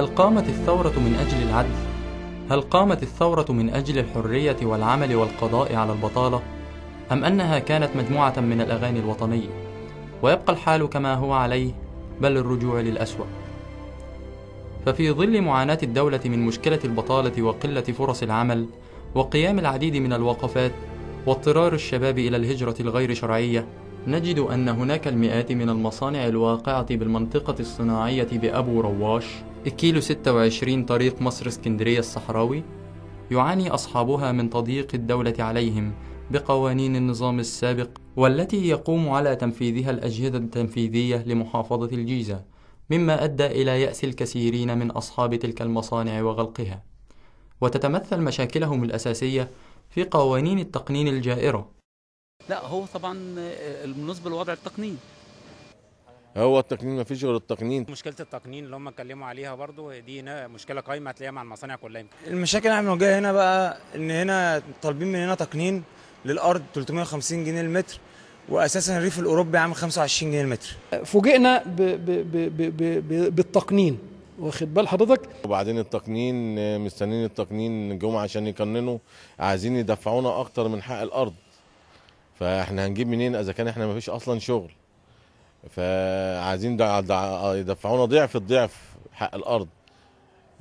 هل قامت الثورة من أجل العدل؟ هل قامت الثورة من أجل الحرية والعمل والقضاء على البطالة؟ أم أنها كانت مجموعة من الأغاني الوطنية؟ ويبقى الحال كما هو عليه، بل الرجوع للأسوأ. ففي ظل معاناة الدولة من مشكلة البطالة وقلة فرص العمل وقيام العديد من الوقفات واضطرار الشباب إلى الهجرة الغير شرعية، نجد أن هناك المئات من المصانع الواقعة بالمنطقة الصناعية بأبو رواش، الكيلو 26 طريق مصر اسكندرية الصحراوي، يعاني أصحابها من تضييق الدولة عليهم بقوانين النظام السابق والتي يقوم على تنفيذها الأجهزة التنفيذية لمحافظة الجيزة، مما أدى إلى يأس الكثيرين من أصحاب تلك المصانع وغلقها. وتتمثل مشاكلهم الأساسية في قوانين التقنين الجائرة. لا هو طبعا بالنسبة لوضع التقنين، هو التقنين ما فيش غير التقنين. مشكلة التقنين اللي هم اتكلموا عليها برضو دي مشكلة قايمة هتلاقيها مع المصانع كلها. المشاكل اللي احنا بنواجهها هنا بقى ان هنا طالبين مننا تقنين للارض 350 جنيه المتر، واساسا الريف الاوروبي عامل 25 جنيه المتر. فوجئنا بالتقنين، واخد بال حضرتك؟ وبعدين التقنين مستنيين التقنين جم عشان يقننوا، عايزين يدفعونا اكتر من حق الارض، فاحنا هنجيب منين اذا كان احنا ما فيش اصلا شغل؟ فعايزين يدفعونا ضعف الضعف حق الارض.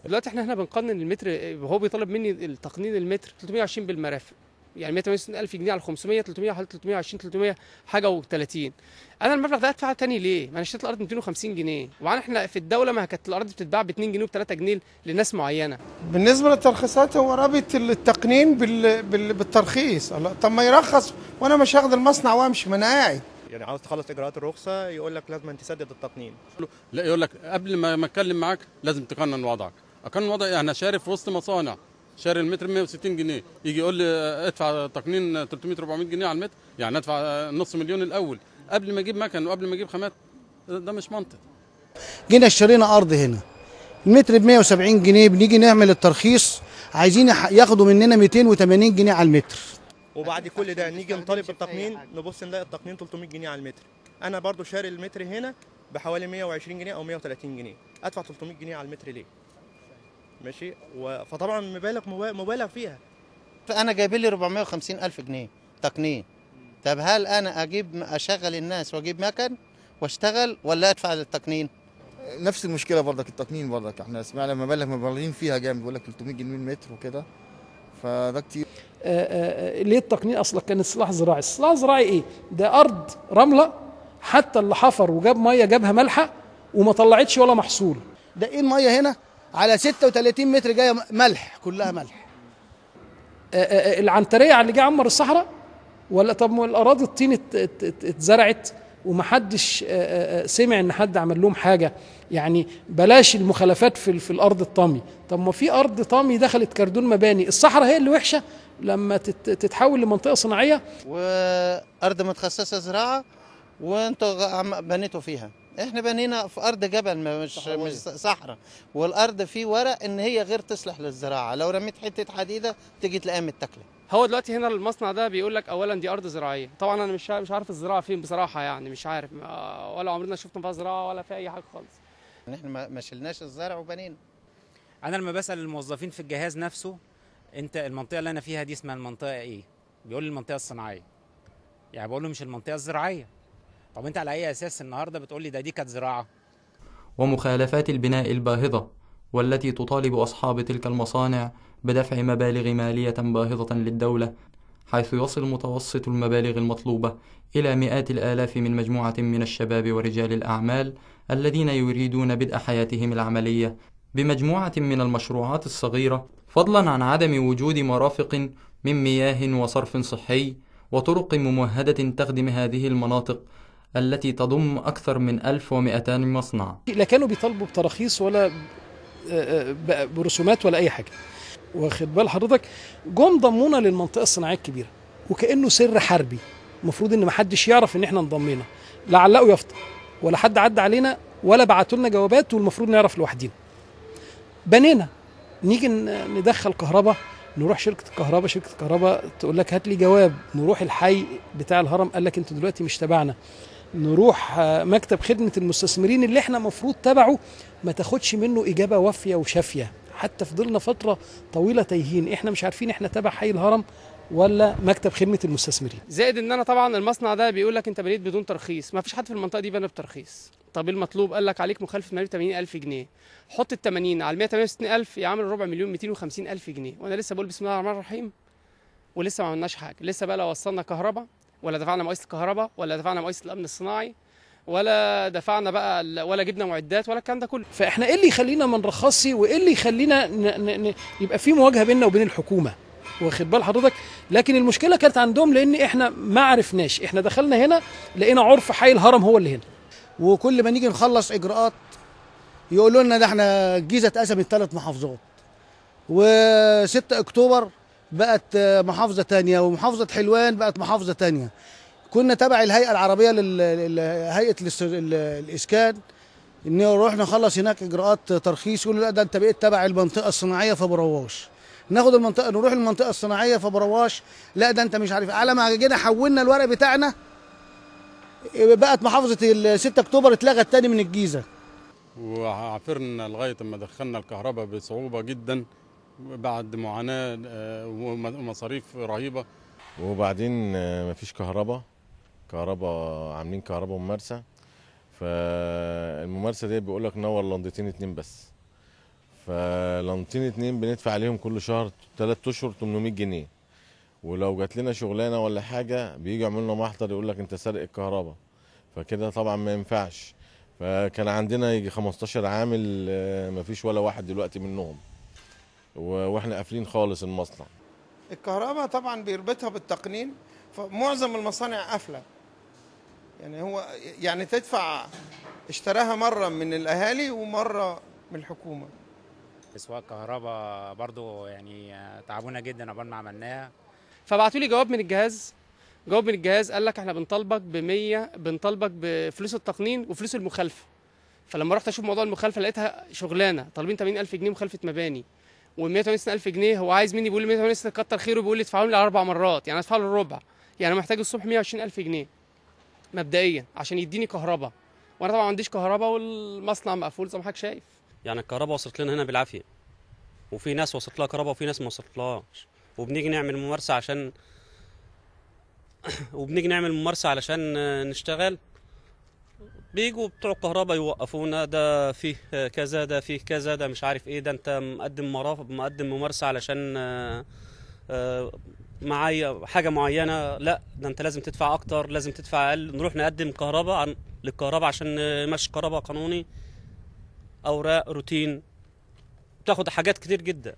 دلوقتي احنا هنا بنقنن المتر، هو بيطلب مني التقنين المتر 320 بالمرافق، يعني 168,000 جنيه على 500، 300 حوالي 320، 300 حاجة و30. انا المبلغ ده ادفعه تاني ليه؟ ما انا اشتريت الارض 250 جنيه، وبعدين احنا في الدولة ما كانت الارض بتتباع ب 2 جنيه و3 جنيه لناس معينة. بالنسبة للترخيصات هو رابط التقنين بالترخيص. طب ما يرخص وانا مش هاخد المصنع وامشي، ما انا قاعد. يعني عاوز تخلص اجراءات الرخصة يقول لك لازم تسدد التقنين. لا يقول لك قبل ما اتكلم معاك لازم تقنن وضعك. اقنن وضعي؟ انا شاري في وسط مصانع، شاري المتر 160 جنيه، يجي يقول لي ادفع تقنين 300 400 جنيه على المتر، يعني ادفع نص مليون الاول قبل ما اجيب مكن وقبل ما اجيب خامات. ده مش منطق. جينا اشترينا ارض هنا المتر ب 170 جنيه، بنيجي نعمل الترخيص عايزين ياخدوا مننا 280 جنيه على المتر. وبعد كل ده نيجي نطالب بالتقنين، نبص نلاقي التقنين 300 جنيه على المتر. انا برضو شاري المتر هنا بحوالي 120 جنيه او 130 جنيه، ادفع 300 جنيه على المتر ليه؟ ماشي، فطبعا مبالغ فيها. فانا جايب لي 450,000 جنيه تقنين. طب هل انا اجيب اشغل الناس واجيب مكن واشتغل ولا ادفع للتقنين؟ نفس المشكلة برضك التقنين برضك، احنا سمعنا مبالغ مبالغين فيها جامد، بيقول لك 300 جنيه المتر وكده، فده كتير. ليه التقنين اصلا كان سلاح زراعي؟ السلاح الزراعي ايه؟ ده ارض رملة، حتى اللي حفر وجاب مية جابها مالحة وما طلعتش ولا محصول. ده ايه المية هنا على 36 متر جاية ملح، كلها ملح. العنتريه على اللي جه عمر الصحراء، ولا طب ما الاراضي الطين اتزرعت ومحدش سمع ان حد عمل لهم حاجة. يعني بلاش المخالفات في الارض الطامي، طب ما في ارض طامي دخلت كردون مباني، الصحراء هي اللي وحشة لما تتحول لمنطقه صناعية وارض متخصصة زراعة وانتوا بنيتوا فيها. احنا بنينا في ارض جبل، مش صحراء، والارض فيه ورق ان هي غير تصلح للزراعة، لو رميت حتة حديده تيجي تلاقيها متاكله. هو دلوقتي هنا المصنع ده بيقول لك اولا دي ارض زراعية، طبعا انا مش عارف الزراعة فين بصراحة، يعني مش عارف، ولا عمرنا شفنا فيها زراعة ولا في اي حاجة خالص. احنا ما شلناش الزرع وبنينا. انا لما بسال الموظفين في الجهاز نفسه، انت المنطقة اللي انا فيها دي اسمها المنطقة ايه؟ بيقول لي المنطقة الصناعية. يعني بقول له مش المنطقة الزراعية. طب انت على اي اساس النهارده بتقول لي ده دي كانت زراعة؟ ومخالفات البناء الباهظه والتي تطالب اصحاب تلك المصانع بدفع مبالغ ماليه باهظه للدولة، حيث يصل متوسط المبالغ المطلوبة الى مئات الالاف من مجموعة من الشباب ورجال الاعمال الذين يريدون بدء حياتهم العملية بمجموعه من المشروعات الصغيرة، فضلا عن عدم وجود مرافق من مياه وصرف صحي وطرق ممهده تخدم هذه المناطق التي تضم أكثر من 1200 مصنع. لا كانوا بيطالبوا بتراخيص ولا برسومات ولا أي حاجة، واخد بال حضرتك؟ جم ضمونا للمنطقة الصناعية الكبيرة وكأنه سر حربي، المفروض إن محدش يعرف إن إحنا انضمينا، لا علقوا يافطة ولا حد عدى علينا ولا بعتوا لنا جوابات، والمفروض نعرف لوحدينا. بنينا، نيجي ندخل كهرباء، نروح شركة الكهرباء، شركة الكهرباء تقول لك هات لي جواب، نروح الحي بتاع الهرم قال لك انتوا دلوقتي مش تبعنا. نروح مكتب خدمة المستثمرين اللي احنا مفروض تبعه، ما تاخدش منه اجابه وافيه وشافيه. حتى فضلنا فترة طويلة تايهين، احنا مش عارفين احنا تبع حي الهرم ولا مكتب خدمة المستثمرين. زائد ان انا طبعا المصنع ده بيقول لك انت بنيت بدون ترخيص، ما فيش حد في المنطقة دي بنى بترخيص. طب المطلوب قال لك عليك مخالفة ماليه 80,000 جنيه، حط ال 80 على 168,000 يعمل 250,000 250,000 جنيه، وانا لسه بقول بسم الله الرحمن الرحيم ولسه ما عملناش حاجة. لسه بقى لا وصلنا كهرباء ولا دفعنا مقاييس الكهرباء ولا دفعنا مقاييس الامن الصناعي ولا دفعنا بقى ولا جبنا معدات ولا الكلام ده كله. فاحنا ايه اللي يخلينا ما نرخصش، وايه اللي يخلينا يبقى في مواجهة بيننا وبين الحكومة، واخد بال حضرتك؟ لكن المشكلة كانت عندهم، لان احنا ما عرفناش. احنا دخلنا هنا لقينا عرف حي الهرم هو اللي هنا، وكل ما نيجي نخلص اجراءات يقولوا لنا ده احنا الجيزة اتقسمت 3 محافظات، و6 اكتوبر بقت محافظة ثانية، ومحافظة حلوان بقت محافظة ثانية. كنا تبع الهيئة العربية لهيئة الاسكان، ان نروح نخلص هناك اجراءات ترخيص، يقولوا لا ده انت بقيت تبع المنطقة الصناعية في برواش. ناخد المنطقة نروح المنطقة الصناعية في برواش، لا ده انت مش عارف. على ما جينا حولنا الورق بتاعنا بقت محافظة 6 اكتوبر اتلغت تاني من الجيزة. وعافرنا لغاية ما دخلنا الكهرباء بصعوبة جدا بعد معاناة ومصاريف رهيبة. وبعدين مفيش كهرباء، عاملين كهرباء ممارسة، فالممارسه دي بيقول لك نور لندتين 2 بس، فلندتين 2 بندفع عليهم كل شهر 3 اشهر 800 جنيه. ولو جات لنا شغلانة ولا حاجة بيجي يعملوا لنا محضر يقول لك انت سارق الكهرباء، فكده طبعا ما ينفعش. فكان عندنا يجي 15 عامل مفيش ولا واحد دلوقتي منهم، واحنا قافلين خالص المصنع. الكهرباء طبعا بيربطها بالتقنين، فمعظم المصانع قافله. يعني هو يعني تدفع اشتراها مرة من الاهالي ومرة من الحكومة. سواء الكهرباء برضو يعني تعبونا جدا عقبال ما عملناها. فبعتوا لي جواب من الجهاز، جواب من الجهاز قال لك احنا بنطالبك ب 100، بنطالبك بفلوس التقنين وفلوس المخالفة. فلما رحت اشوف موضوع المخالفة لقيتها شغلانة، طالبين 80,000 جنيه مخالفة مباني و168,000 جنيه. هو عايز مني، بيقول لي 168 كتر خيره، بيقول لي ادفعهم لي على 4 مرات، يعني ادفع له الربع. يعني محتاج الصبح 120,000 جنيه مبدئيا عشان يديني كهرباء، وانا طبعا ما عنديش كهرباء والمصنع مقفول زي ما حضرتك شايف. يعني الكهرباء وصلت لنا هنا بالعافية، وفي ناس وصلت لها كهرباء وفي ناس ما وصلتلهاش، وبنيجي نعمل ممارسة عشان نشتغل، بيجوا بتوع الكهرباء يوقفونا، ده فيه كذا، ده فيه كذا، ده مش عارف ايه، ده انت مقدم ممارسة علشان معايا حاجة معينة، لا ده انت لازم تدفع اكتر، لازم تدفع اقل. نروح نقدم كهرباء للكهرباء عشان نمشي كهرباء قانوني، اوراق روتين، بتاخد حاجات كتير جدا.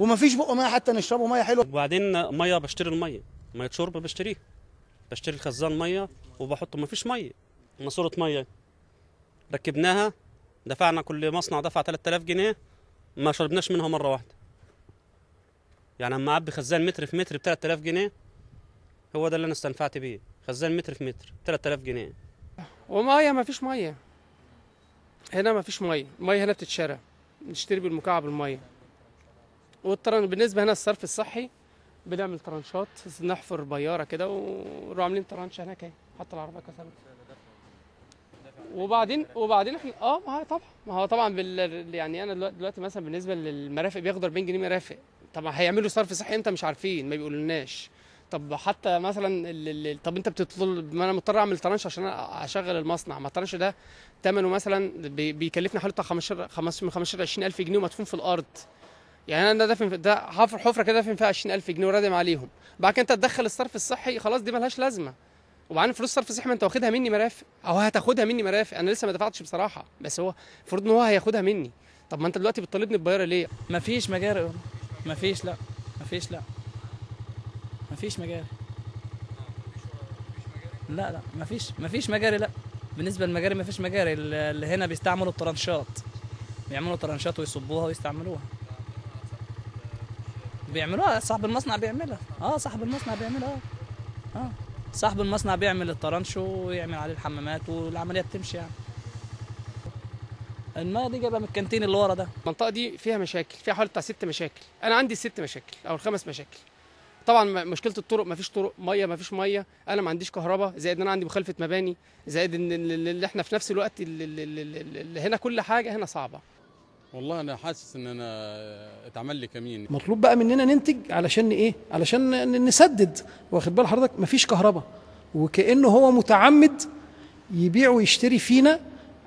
ومفيش بق مية حتى نشربه مية حلوة. وبعدين مية، بشتري المية، مية شرب بشتريها، بشتري الخزان مية وبحطه، مفيش مية. ماسوره مية ركبناها، دفعنا كل مصنع دفع 3000 جنيه، ما شربناش منها مرة واحدة. يعني اما اعبي خزان متر في متر ب 3000 جنيه، هو ده اللي انا استنفعت بيه، خزان متر في متر ب 3000 جنيه. ومية مفيش مية هنا، مفيش مية، المية هنا بتتشرى، نشتري بالمكعب المية. بالنسبة هنا الصرف الصحي بنعمل ترانشات، نحفر بياره كده ونروح عاملين ترانش هناك اهي، حتى العربية كسرت. وبعدين احنا ما طبعا، ما هو طبعا يعني انا دلوقتي مثلا بالنسبة للمرافق بياخدوا 40 جنيه مرافق، طبعا هيعملوا صرف صحي امتى مش عارفين، ما بيقولولناش. طب حتى مثلا طب انت بتطلب، ما انا مضطر اعمل ترانش عشان اشغل المصنع، ما الترانش ده ثمنه مثلا بيكلفني حوالي 15 20000 جنيه ومدفون في الارض. يعني انا دافن ده حفر حفره كده دافن فيها 20000 جنيه ورادم عليهم. بعد كده انت تدخل الصرف الصحي، خلاص دي ملهاش لازمه. وبعدين فلوس الصرف الصحي ما انت واخدها مني مرافق، او هتاخدها مني مرافق، انا لسه ما دفعتش بصراحة، بس هو المفروض ان هو هياخدها مني. طب ما انت دلوقتي بتطالبني ببياره ليه؟ مفيش مجاري، مفيش، لا مفيش، لا مفيش مجاري، لا لا مفيش مجاري، لا. بالنسبة للمجاري مفيش مجاري، اللي هنا بيستعملوا الطرنشات، بيعملوا طرنشات ويصبوها ويستعملوها، بيعملوها صاحب المصنع بيعملها، صاحب المصنع بيعملها، صاحب المصنع بيعمل الطرنش ويعمل عليه الحمامات والعملية بتمشي. يعني المية دي جايبه من الكانتين اللي ورا ده. المنطقة دي فيها مشاكل، فيها حوالي بتاع 6 مشاكل، انا عندي 6 مشاكل او 5 مشاكل. طبعا مشكلة الطرق، ما فيش طرق، مية ما فيش مية، انا ما عنديش كهرباء، زائد ان انا عندي مخالفة مباني، زائد ان اللي احنا في نفس الوقت اللي هنا كل حاجة هنا صعبة. والله انا حاسس ان انا اتعمل لي كمين. مطلوب بقى مننا ننتج علشان ايه؟ علشان نسدد، واخد بال حضرتك؟ مفيش كهرباء، وكانه هو متعمد يبيع ويشتري فينا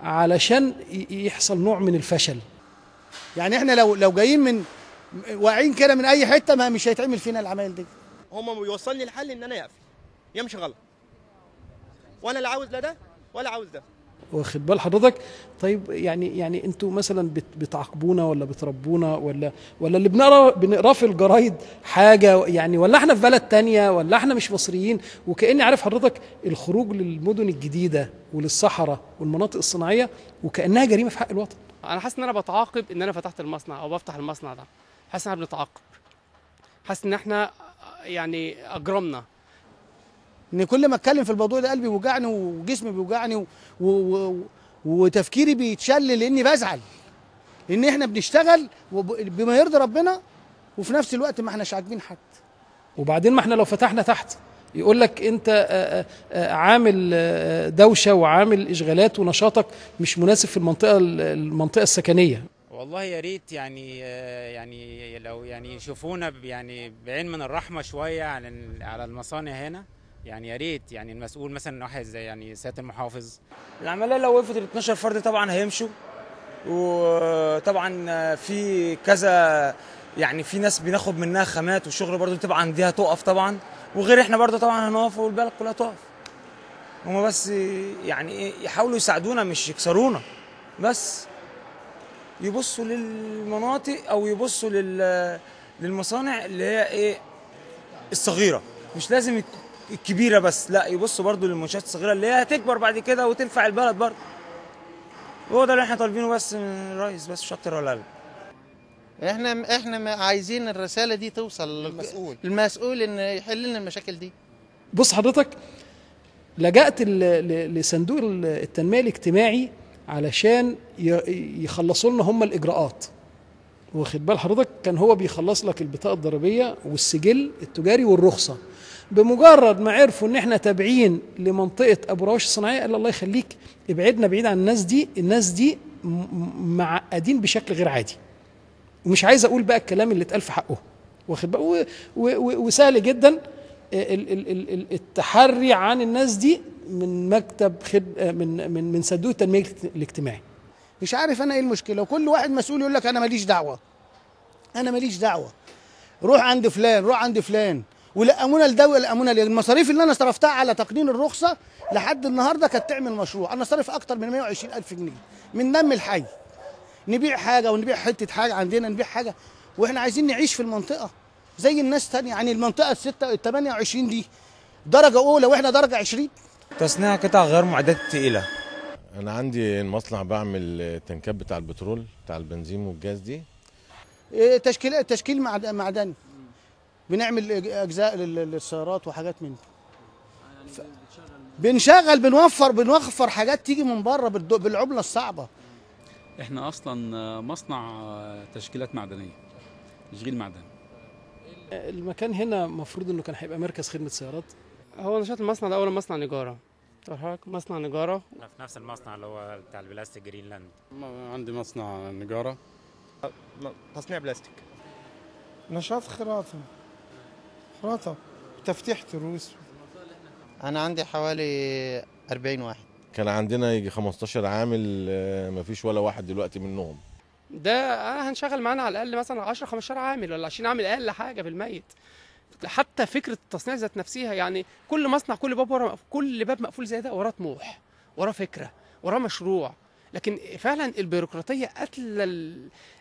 علشان يحصل نوع من الفشل. يعني احنا لو جايين من واقعين كده من اي حتة ما مش هيتعمل فينا العمايل دي. هما بيوصلني الحل ان انا اقفل يمشي غلط، وانا لا عاوز لا ده ولا عاوز ده، واخد بال حضرتك؟ طيب يعني انتوا مثلا بتعاقبونا ولا بتربونا ولا اللي بنقراه في الجرايد حاجة يعني، ولا احنا في بلد تانية، ولا احنا مش مصريين؟ وكأني عارف حضرتك الخروج للمدن الجديدة وللصحراء والمناطق الصناعية وكأنها جريمة في حق الوطن. انا حاسس ان انا بتعاقب ان انا فتحت المصنع او بفتح المصنع ده، حاسس ان احنا بنتعاقب، حاسس ان احنا يعني اجرمنا. ان كل ما اتكلم في الموضوع ده قلبي بيوجعني وجسمي بيوجعني وتفكيري بيتشل، لاني بزعل ان احنا بنشتغل بما يرضي ربنا وفي نفس الوقت ما احناش عاجبين حد. وبعدين ما احنا لو فتحنا تحت يقول لك انت عامل دوشه وعامل اشغالات ونشاطك مش مناسب في المنطقة السكنية. والله يا ريت يعني لو يعني يشوفونا يعني بعين من الرحمة شوية على المصانع هنا. يعني يا ريت يعني المسؤول مثلا واحد زي يعني سيادة المحافظ. العملية لو وقفت ال 12 فرد طبعا هيمشوا، وطبعا في كذا يعني في ناس بناخد منها خامات وشغل برضو طبعا دي هتقف طبعا، وغير احنا برضو طبعا هنقف والبلد كلها تقف. هما بس يعني يحاولوا يساعدونا مش يكسرونا، بس يبصوا للمناطق او يبصوا للمصانع اللي هي ايه الصغيرة، مش لازم الكبيرة بس، لا يبصوا برضو للمنشآت الصغيرة اللي هي هتكبر بعد كده وتنفع البلد برضو. هو ده اللي احنا طالبينه بس من الرئيس، بس مش اكتر ولا اقل. احنا عايزين الرسالة دي توصل للمسؤول ان يحل لنا المشاكل دي. بص حضرتك، لجأت لصندوق التنمية الاجتماعي علشان يخلصوا لنا هم الاجراءات، واخد بال حضرتك؟ كان هو بيخلص لك البطاقة الضريبية والسجل التجاري والرخصه. بمجرد ما عرفوا ان احنا تابعين لمنطقه ابو رواش الصناعية قال الله يخليك ابعدنا بعيد عن الناس دي، الناس دي معقدين بشكل غير عادي. ومش عايز اقول بقى الكلام اللي اتقال في حقه، واخد بقى؟ وسهل جدا التحري عن الناس دي من مكتب من من صندوق التنمية الاجتماعي. مش عارف انا ايه المشكلة، وكل واحد مسؤول يقول لك انا ماليش دعوه، انا ماليش دعوه، روح عند فلان، روح عند فلان، ولقمونا لده ولقمونا لده. المصاريف اللي انا صرفتها على تقنين الرخصة لحد النهارده كانت تعمل مشروع، انا صارف اكتر من 120,000 جنيه من دم الحي. نبيع حاجة ونبيع حتة حاجة عندنا، نبيع حاجة، واحنا عايزين نعيش في المنطقة زي الناس تانية. يعني المنطقة 28 دي درجه اولى واحنا درجه 20. تصنيع قطع غير معدات ثقيلة. انا عندي المصنع بعمل التنكات بتاع البترول بتاع البنزين والجاز دي. تشكيل معدني، بنعمل اجزاء للسيارات وحاجات من دي. بنشغل بنوفر حاجات تيجي من بره بالعملة الصعبة. احنا اصلا مصنع تشكيلات معدنية، تشغيل معدني. المكان هنا المفروض انه كان هيبقى مركز خدمة سيارات. هو نشاط المصنع ده اولا مصنع نجاره، مصنع نجاره في نفس المصنع اللي هو بتاع البلاستيك جرينلاند. عندي مصنع نجاره، تصنيع بلاستيك، نشاط خراطه، تفتيح تروس. انا عندي حوالي 40 واحد. كان عندنا يجي 15 عامل، مفيش ولا واحد دلوقتي منهم. ده هنشغل معانا على الاقل مثلا 10 15 عامل ولا 20 عامل اقل حاجة في الميت. حتى فكرة التصنيع ذات نفسها، يعني كل مصنع كل باب ورا، كل باب مقفول زي ده وراه طموح، وراه فكرة، وراه مشروع. لكن فعلا البيروقراطية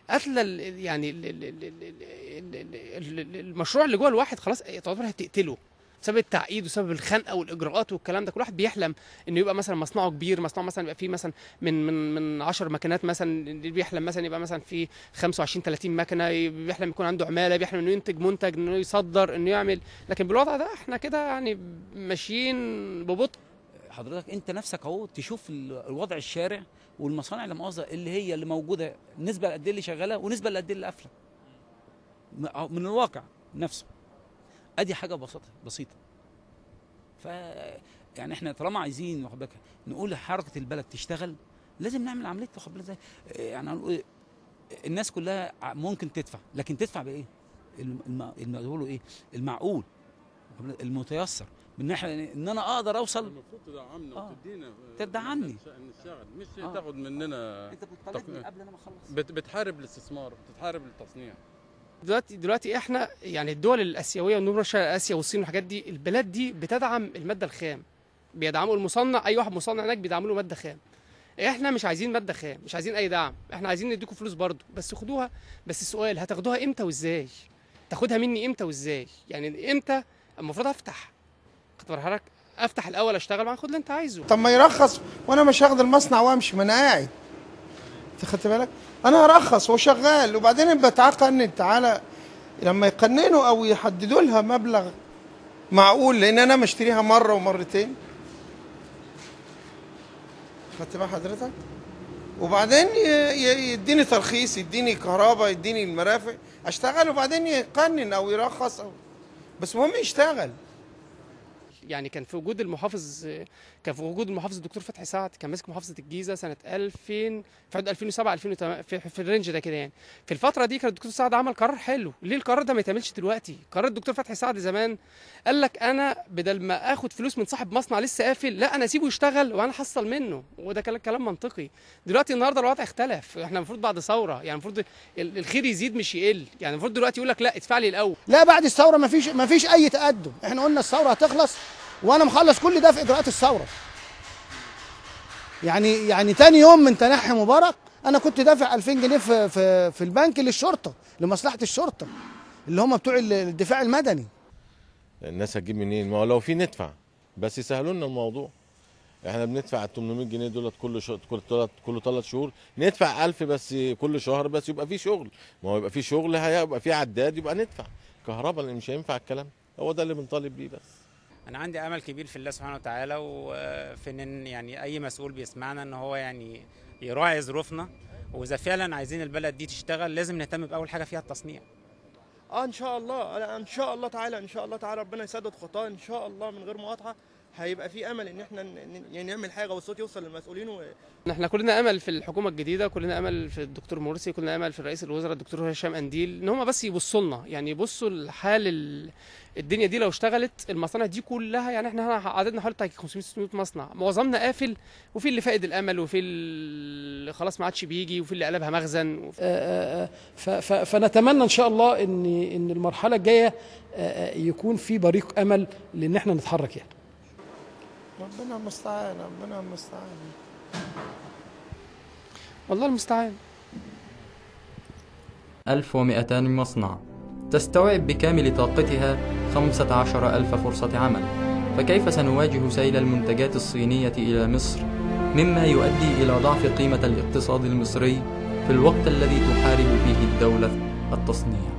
قتل يعني المشروع اللي جوه الواحد، خلاص تعتبر هتقتله بسبب التعقيد وسبب الخنقه والاجراءات والكلام ده. كل واحد بيحلم انه يبقى مثلا مصنعه كبير، مصنعه مثلا يبقى فيه مثلا من 10 مكنات مثلا، اللي بيحلم مثلا يبقى مثلا فيه 25 30 مكنه، بيحلم يكون عنده عماله، بيحلم انه ينتج منتج، انه يصدر، انه يعمل. لكن بالوضع ده احنا كده يعني ماشيين ببطء. حضرتك انت نفسك اهو تشوف الوضع الشارع والمصانع اللي مؤاخذة اللي هي اللي موجودة، نسبه قد ايه اللي شغالة ونسبه قد ايه اللي قافله من الواقع نفسه. ادي حاجة بسيطة. ف يعني احنا طالما عايزين واخد بالك نقول حركة البلد تشتغل، لازم نعمل عملية واخد بالك، يعني الناس كلها ممكن تدفع، لكن تدفع بايه؟ اللي ايه؟ المعقول المتيسر من ناحية ان انا اقدر اوصل. المفروض تدعمنا وتدينا، تدعمني نشتغل، مش تاخد مننا. انت بتطالبني قبل انا ما اخلص. بتحارب الاستثمار، بتحارب التصنيع. دلوقتي احنا يعني الدول الاسيوية ونور شرق اسيا والصين والحاجات دي، البلاد دي بتدعم المادة الخام، بيدعموا المصنع، اي واحد مصنع هناك بيدعموا له مادة خام. احنا مش عايزين مادة خام، مش عايزين اي دعم، احنا عايزين نديكم فلوس برضو، بس خدوها. بس السؤال، هتاخدوها امتى وازاي؟ تاخدها مني امتى وازاي؟ يعني امتى المفروض افتح؟ خد حضرتك، افتح الاول اشتغل بعدين خد اللي انت عايزه. طب ما يرخص وانا مش هاخد المصنع وامشي، ما انا قاعد. انت خدت بالك؟ انا هرخص وشغال، وبعدين بتعاقد. تعالى لما يقننوا او يحددوا لها مبلغ معقول، لان انا مشتريها مرة ومرتين. خدت بال حضرتك؟ وبعدين يديني ترخيص، يديني كهرباء، يديني المرافق، اشتغل، وبعدين يقنن او يرخص، أو بس المهم يشتغل. يعني كان في وجود المحافظ، كان في وجود المحافظ الدكتور فتحي سعد، كان ماسك محافظة الجيزة سنة 2000، في حدود 2007 2008 في ال range ده كده يعني. في الفترة دي كان الدكتور سعد عمل قرار حلو، ليه القرار ده ما يتعملش دلوقتي؟ قرار الدكتور فتحي سعد زمان قال لك انا بدل ما اخد فلوس من صاحب مصنع لسه قافل، لا انا اسيبه يشتغل وانا احصل منه، وده كلام منطقي. دلوقتي النهارده الوضع اختلف، احنا المفروض بعد ثورة، يعني المفروض الخير يزيد مش يقل، يعني المفروض دلوقتي يقول لك لا ادفع لي الاول. لا بعد الثورة ما فيش اي تقدم، احنا قلنا الثورة هتخلص وانا مخلص كل ده في اجراءات الثورة. يعني تاني يوم من تنحي مبارك انا كنت دافع 2000 جنيه في البنك للشرطة، لمصلحة الشرطة اللي هم بتوع الدفاع المدني. الناس هتجيب منين؟ ما هو لو في ندفع، بس يسهلوا لنا الموضوع. احنا بندفع ال 800 جنيه دولت كل 3 شهور، ندفع 1000 بس كل شهر، بس يبقى في شغل. ما هو يبقى في شغل، هيبقى في عداد، يبقى ندفع كهرباء، اللي مش هينفع الكلام هو ده اللي بنطالب بيه بس. أنا عندي أمل كبير في الله سبحانه وتعالى، وفي إن يعني أي مسؤول بيسمعنا إن هو يعني يراعي ظروفنا، وإذا فعلا عايزين البلد دي تشتغل لازم نهتم بأول حاجة فيها التصنيع. إن شاء الله، إن شاء الله تعالى، إن شاء الله تعالى ربنا يسدد خطاه إن شاء الله من غير مقاطعة. هيبقى في امل ان احنا يعني نعمل حاجة والصوت يوصل للمسؤولين. احنا كلنا امل في الحكومة الجديدة، كلنا امل في الدكتور مرسي، كلنا امل في رئيس الوزراء الدكتور هشام قنديل، ان هم بس يبصوا لنا، يعني يبصوا لحال الدنيا دي. لو اشتغلت المصانع دي كلها، يعني احنا عددنا حوالي 500 600 مصنع، معظمنا قافل، وفي اللي فاقد الامل، وفي اللي خلاص ما عادش بيجي، وفي اللي قلبها مخزن. فنتمنى ان شاء الله ان المرحلة الجاية يكون في بريق امل لان احنا نتحرك يعني. ربنا المستعان، ربنا المستعان، والله المستعان. 1200 مصنع تستوعب بكامل طاقتها 15,000 فرصة عمل، فكيف سنواجه سيل المنتجات الصينية إلى مصر، مما يؤدي إلى ضعف قيمة الاقتصاد المصري في الوقت الذي تحارب فيه الدولة التصنيع؟